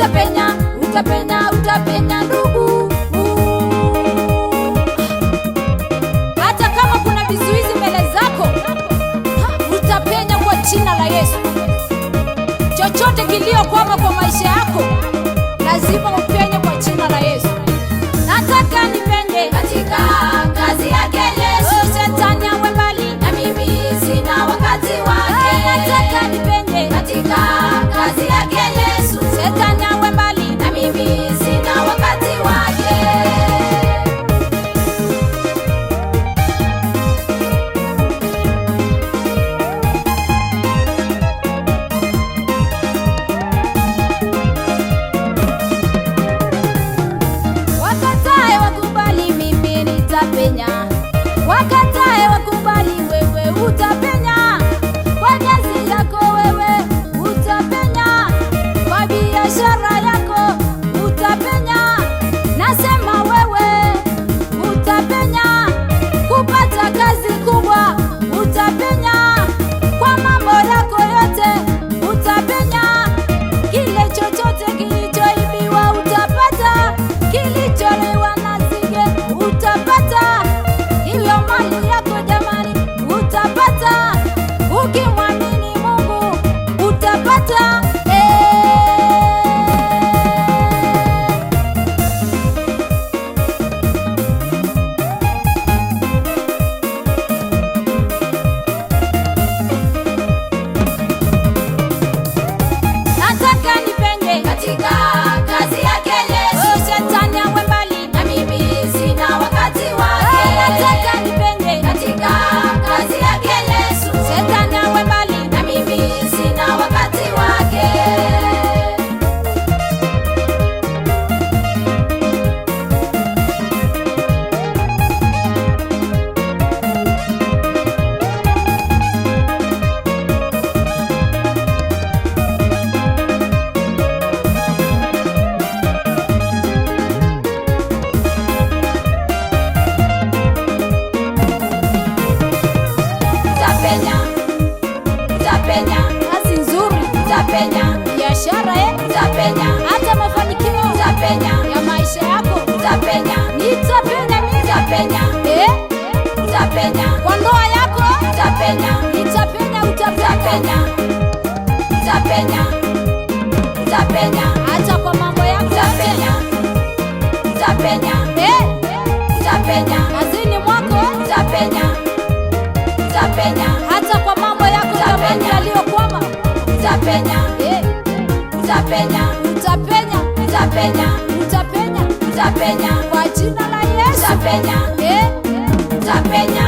Utapenya, utapenya, utapenya ndugu. Hata kama kuna vizuizi mbele zako, utapenya kwa jina la Yesu. Chochote kiliokwama kwa maisha yako, lazima upenye kwa jina la Yesu. Nataka nipenye Katika kazi yake Yesu, Oh, shetani awe mbali. Na mimi sina wakati wake. Nataka nipenye Katika kazi yake Yesu, shetani awe mbali. Na mimi sina wakati wake. Wakatae wakubali, mimi nitapenya. Wakatae wakubali, wewe utapenya. Kwa kazi yako wewe utapenya, kwa biashara yako utapenya. Nasema wewe utapenya, kupata kazi kubwa utapenya, kwa mambo yako yote utapenya. Kile chochote kilichoibiwa utapata, kilicholewa na nzige utapata. Hiyo mali yako jamani utapata, ukimwamini Mungu utapata. Nataka nipenye Katika kazi yake Yesu, Oh, shetani awe mbali. Na mimi sina wakati wake. Nataka nipenye Katika kazi yake Yesu, shetani awe mbali. Na mimi sina wakati wake. Utapenya, utapenya, Kazi nzuri, utapenya, biashara utapenya, hata mafanikio utapenya, ya maisha yako utapenya, nitapenya mimi. Utapenya, utapenya, Kwa ndoa yako utapenya, nitapenya, utapenya, utapenya, utapenya, utapenya, hata kwa mambo yako yote utapenya, utapenya, utapenya, kazini mwako utapenya, utapenya, hata kwa mambo yako jamani yaliyokwama utapenya, utapenya, utapenya, utapenya, utapenya utapenya, kwa jina la Yesu. Utapenya, utapenya.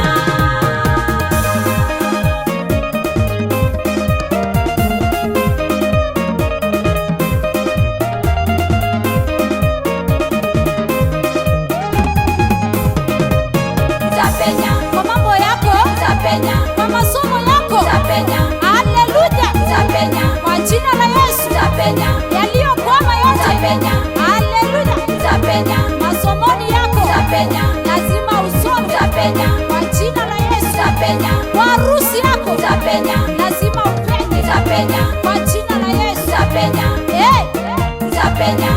Utapenya, Kwa mambo yako, utapenya, kwa masomo yako, utapenya, haleluya, utapenya, kwa jina la Yesu utapenya, yaliyokwama yote, utapenya, haleluya, utapenya, masomoni yako utapenya, lazima usome utapenya, kwa jina la Yesu. Utapenya, Kwa harusi yako utapenya, lazima upenye utapenya, kwa jina la Yesu. Utapenya, utapenya,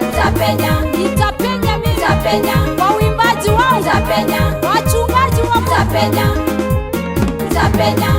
utapenya, Nitapenya mimi utapenya, kwa uimbaji wangu, utapenya, wachungaji wa Mungu, utapenya, utapenya.